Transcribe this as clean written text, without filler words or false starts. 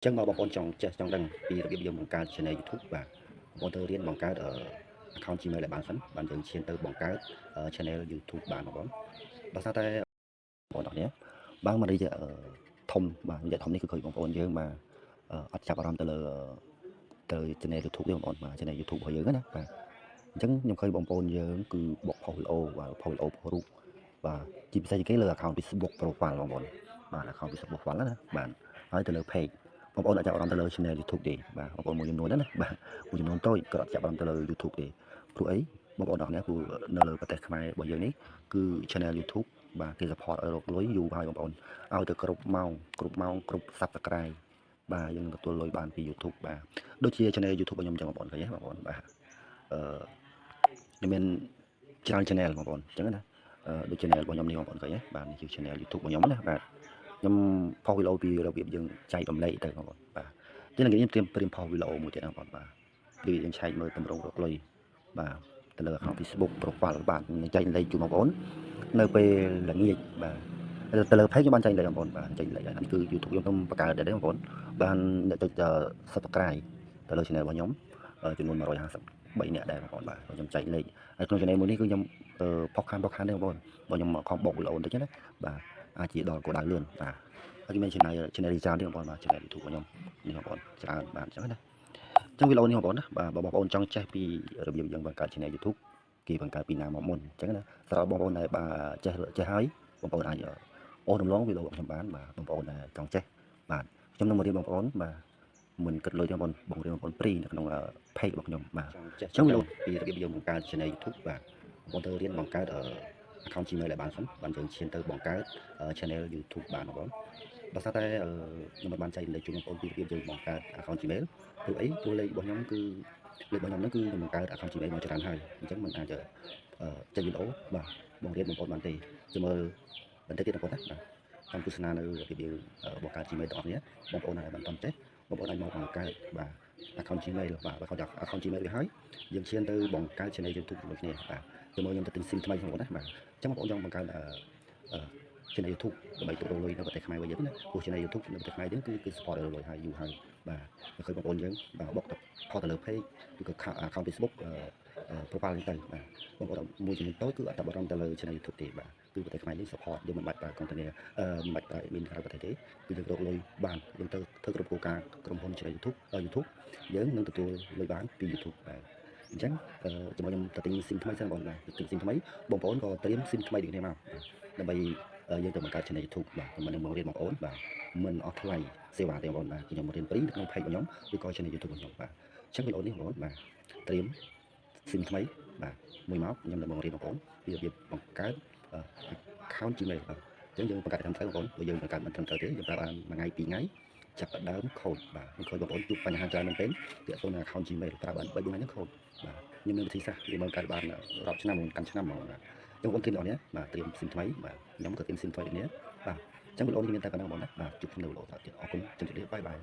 ចឹងបើបងប្អូនចង់ចេះចង់ដឹងពីរបៀបយើងបង្កើត channel YouTube បាទបងប្អូនត្រូវរៀនបង្កើត account Gmail ឲ្យបានសិនបានយើងឈានទៅបង្កើត channel YouTube បានបងប្អូនដោយសារតែបងប្អូនទាំងគ្នាបើមករយៈធំបាទរយៈធំនេះគឺឃើញបងប្អូនយើងបាទអត់ចាប់អារម្មណ៍ទៅលើទៅ channel YouTube ទេបងប្អូនបាទ channel YouTube របស់យើងណាបាទអញ្ចឹងខ្ញុំឃើញបងប្អូនយើងគឺបុកផុសវីដេអូបាទផុសវីដេអូផុសរូបបាទជាពិសេសជាងគេលើ account Facebook profile បងប្អូនបាទ account Facebook profile ណាបាទហើយទៅលើ page បងប្អូនអត់ចាប់អារម្មណ៍ទៅលើ channel YouTube ទេបាទបងប្អូនមួយចំនួនណាបាទមួយចំនួនតូចក៏អត់ចាប់អារម្មណ៍ទៅលើ YouTube ទេព្រោះអីបងប្អូនអរគ្នាព្រោះនៅលើប្រទេសខ្មែររបស់យើងនេះគឺ channel YouTube បាទគេ support ឲ្យរកលុយយូរហើយបងប្អូនឲ្យទៅគ្រប់ម៉ោងគ្រប់ម៉ោងគ្រប់ subscribe បាទយើងនឹងទទួលលុយបានពី YouTube បាទដូចជា channel YouTube របស់ខ្ញុំចឹងបងប្អូនឃើញទេបងប្អូនបាទអឺខ្ញុំមានច្រើន channel បងប្អូនអញ្ចឹងណាអឺដូច channel របស់ខ្ញុំនេះបងប្អូនឃើញទេបាទនេះគឺ channel YouTube របស់ខ្ញុំណាបាទខ្ញុំផុសវីដេអូពីរបៀបយើងចែករំលែកទៅបងប្អូនបាទអញ្ចឹងខ្ញុំត្រៀមត្រៀមផុសវីដេអូមួយទៀតណាបងប្អូនបាទពីយើងឆែកមើលតម្រងរកលុយបាទទៅលើ account Facebook profile បាទនឹងចែករំលែកជូនបងប្អូននៅពេលល្ងាចបាទទៅលើ page ខ្ញុំបានចែករំលែកបងប្អូនបាទចែករំលែកនេះគឺ YouTube ខ្ញុំបង្កើតដែរបងប្អូនបានអ្នកចុច subscribe ទៅលើ channel របស់ខ្ញុំចំនួន153នាក់ដែរបងប្អូនបាទខ្ញុំចែកលេខហើយក្នុង channel មួយនេះគឺខ្ញុំផុសខានផុសខានទេបងប្អូនបើខ្ញុំខំបុកវីដេអូបន្តិចណាបាទអាចជាដល់គោលដៅលឿនបាទហើយមាន channel channel ច្រើនទៀតបងប្អូនបាទ channel YouTube របស់ខ្ញុំនេះបងប្អូនច្រើនបាទអញ្ចឹងណាអញ្ចឹងវីដេអូនេះបងប្អូនណាបាទបើបងប្អូនចង់ចេះពីរបៀបយើងបង្កើត channel YouTube គេបង្កើតពីណាមកមុនអញ្ចឹងណាសម្រាប់បងប្អូនដែលបាទចេះចេះហើយបងប្អូនអាចអូសរំលងវីដេអូរបស់ខ្ញុំបានបាទបងប្អូនដែលចង់ចេះបាទខ្ញុំនឹងមករៀនបងប្អូនបាទមិនគិតលុយទេបងប្អូនបងរៀនបងប្អូន free នៅក្នុង page របស់ខ្ញុំបាទអញ្ចឹងវីដេអូពីរបៀបយើងបង្កើត channel YouTube បាទបងប្អូនត្រូវរៀនបង្កើត account Gmail ឲ្យបានសិនបានយើងឈានទៅបង្កើត channel YouTube បានបងប្អូនដោយសារតែខ្ញុំមិនបានចែករំលែកជូនបងប្អូនពីរបៀបយើងបង្កើត account Gmail ព្រោះអីព្រោះលេខរបស់ខ្ញុំគឺលេខរបស់ខ្ញុំហ្នឹងគឺខ្ញុំបង្កើត account Gmail មកច្រើនហើយអញ្ចឹងមិនអាចចេញវីដេអូបាទបង្រៀនបងប្អូនបានទេចាំមើលបន្តិចទៀតបងប្អូនណាបាទតាមទស្សនានៅរបៀបយើងបង្កើត Gmail ទាំងអស់គ្នាបងប្អូនដែលមិនទាន់ចេះបងប្អូនអាចមកបង្កើតបាទ account Gmail បាទ account Gmail វាហើយយើងឈានទៅបង្កើត channel YouTube ជាមួយគ្នាបាទចាំមើលខ្ញុំទៅទិញ SIM ថ្មីបងប្អូនណាបាទអញ្ចឹងបងប្អូនចង់បង្កើតអឺ channel YouTube ដើម្បីទទួលលុយនៅប្រទេសខ្មែរវិញយើងណាព្រោះ channel YouTube នៅប្រទេសខ្មែរយើងគឺគឺ support ឲ្យលុយហើយយូរហើយបាទឃើញបងប្អូនយើងបាទបុកទៅផុសទៅលើ page ឬក៏ account Facebook profile នេះទៅបាទបងប្អូនមួយចំនួនតូចគឺអត់តែបារម្ភទៅលើ channel YouTube ទេបាទគឺប្រទេសខ្មែរយើង support យើងមិនបាច់ប្រើ container មិនបាច់ប្រើ admin ក្រៅប្រទេសទេគឺយើងរកលុយបានយើងទៅធ្វើគ្រប់គោលការណ៍ក្រុមហ៊ុន channel YouTube YouTube យើងនឹងទទួលលុយបានពី YouTube បាទអញ្ចឹងជាមួយខ្ញុំទៅទិញ SIM ថ្មីសិនបងប្អូនបាទទិញ SIM ថ្មីបងប្អូនក៏ត្រៀម SIM ថ្មីដូចគ្នាមកដើម្បីយើងទៅបង្កើត channel YouTube បាទខ្ញុំនឹងមករៀនបងប្អូនបាទមិនអស់ថ្លៃសេវាទេបងប្អូនបាទខ្ញុំមករៀន free នៅក្នុង page របស់ខ្ញុំឬក៏ channel YouTube របស់ខ្ញុំបាទអញ្ចឹងវីដេអូនេះបងប្អូនបាទត្រៀម SIM ថ្មីបាទមួយមកខ្ញុំនឹងមករៀនបងប្អូនពីរបៀបបង្កើត account Gmail បាទអញ្ចឹងយើងបង្កើតត្រឹមត្រូវបងប្អូនបើយើងបង្កើតមិនត្រឹមត្រូវទេយើងប្រើបានមួយថ្ងៃពីរថ្ងៃចាប់ផ្ដើមខូចបាទខ្ញុំឃើញបងប្អូនជួបបញ្ហាច្រើនមែនទែនទាក់ទងនឹង account Gmail ប្រើបាន3 4ថ្ងៃហ្នឹងខូចបាទខ្ញុំមានវិធីសាស្ត្រវាបង្កើតបានរាប់ឆ្នាំកាន់ឆ្នាំហ្មងបាទបងប្អូនត្រៀមទាំងអស់នេះបាទត្រៀម SIM ថ្មីបាទខ្ញុំក៏ត្រៀម SIM ថ្មីដូចនេះបាទអញ្ចឹងវីដេអូនេះមានតែប៉ុណ្្នឹងបងណាបាទជួបគ្នានៅវីដេអូទៀតអរគុណជម្រាបលា bye bye.